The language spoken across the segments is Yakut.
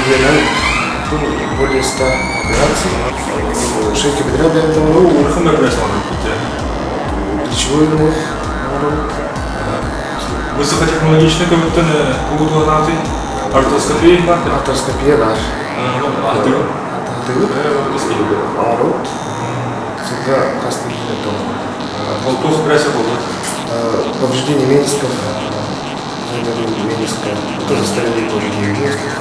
Билиэнэн более 100 операций. Шейки бедра для этого. Ну, улахан операция оҥорбут. Плечевой оҥоробут. Высокотехнологичный көмөттөн тугу туһанаатый? Артроскопия баар? Артроскопия баар. Атыгы? Атыгы. Оҥоробут. Сылга хас тыһыынча Ол туох операция буолла? Повреждение менисков, мениска, тоже старые повреждения менисков.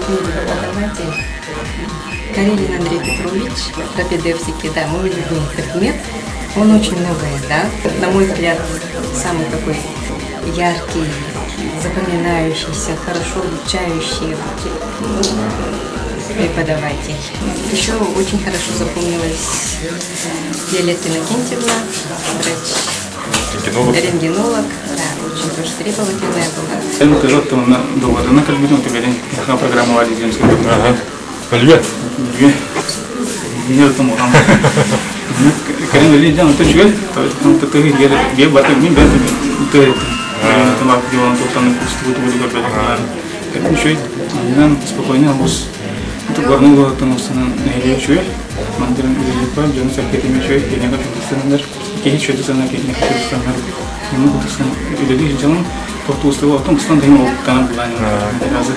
Преподаватель Карелин Андрей Петрович, пропедевтики, да, мой любимый предмет. Он очень многое дал. На мой взгляд, самый такой яркий, запоминающийся, хорошо обучающий преподаватель. Еще очень хорошо запомнилась Виолетта Иннокентьевна, врач, рентгенолог, да, очень тоже требовательная была. Эн тыгыттымына доҕордана кэлбитим түбэлин программалар диземскэ. Бэлгэ. Нер тому там. Кэлин өлі жан өтө үчүгэй. Тыгы гер ге баты мин бен тыгы. Тамак диван тоқтаны кустугу тугу көрбөт. Үчүгэй. Андан спокойно алыс. Горный городтан осынан нэһилиэк үчүгэй. Мандырын үлэлиэк дьону сэргэтим үчүгэй. Киниэхэ чугустанандар. Киһи чугустанар, киниэхэ чугустанар. Ему кутусан үлэлии дьонун тохтуустугу оттон быстан тыһын олуктанан булаан разы.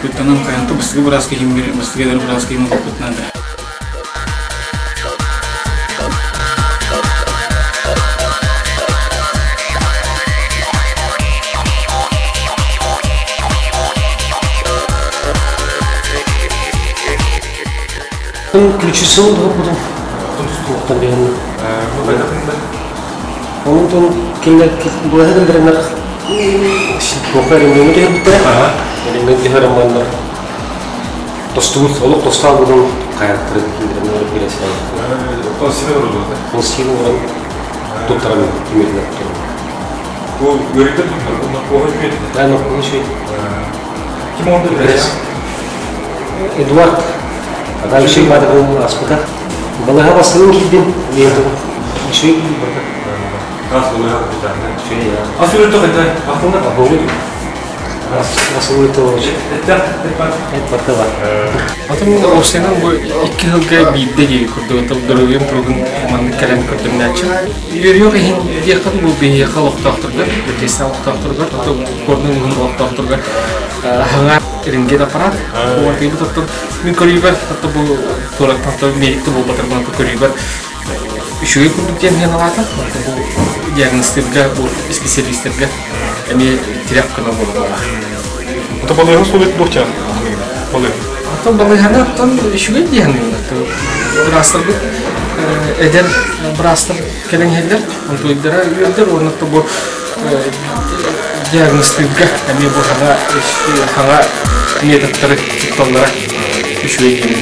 Куттанан хайанты быстыгы бырааска химмир, быстыгы эдэр бырааска химмир куттанан да. Ключисын булдым. Туктан дигән. Онтон кинилер булаһын береннер тоқар эмнени түһэрбиттэрэ. Эмнени түһэрэн бараннар тостубут олох тостаал булун кайраттары кинилерин бирэсилэр. Оттон сине барбыт. Ол сине баран туттаран тимиринен Бу үөрэтэр наркоһа үөт. Да, наркоһа үөт. Ким онду билэр? Эдуард Адам үчүгэй баадыгын аспыта. Балыһа бастыгын киирдим. Үчүгэй барда. Ас балыһа битанна. Үчүгэй. Ас үлөтө кайда? Ахтыңда? Ахтыңда. Ас үлөтө Эттер, эт бар. Эт барда бар. Атын уопсайынан бу икки сылга биирдэ дии курдук доруобуйам туругун маннык кэлэн көрдөрүнээччи. Үөрүөх иһин диэххин бу биһиэхэ олохтоохторго, бэтиэсэ олохтоохторго, корнун уһун олохтоохторго хаҥа рентген аппарат. Уонтыйбыт оттон мин көрүүбэр, отто бу туораттан то медикте буолбатарбын көрүүбэр үчүгэй курдук диэн сыаналаатым. Бу диагностырга, бу специалистерге эмиэ тирэх көмө буолуоҕа. Ото балыыһа суолит дуохча балыыһа. Оттон балыыһаны оттон үчүгэй диэн быраастарбыт эдэр быраастар кэлэн иһэллэр, онтуйдара үөрдэр уонна бу диагностыырга эмиэ бу хаҥа хаҥа методтары тутталлара үчүгэй диэн.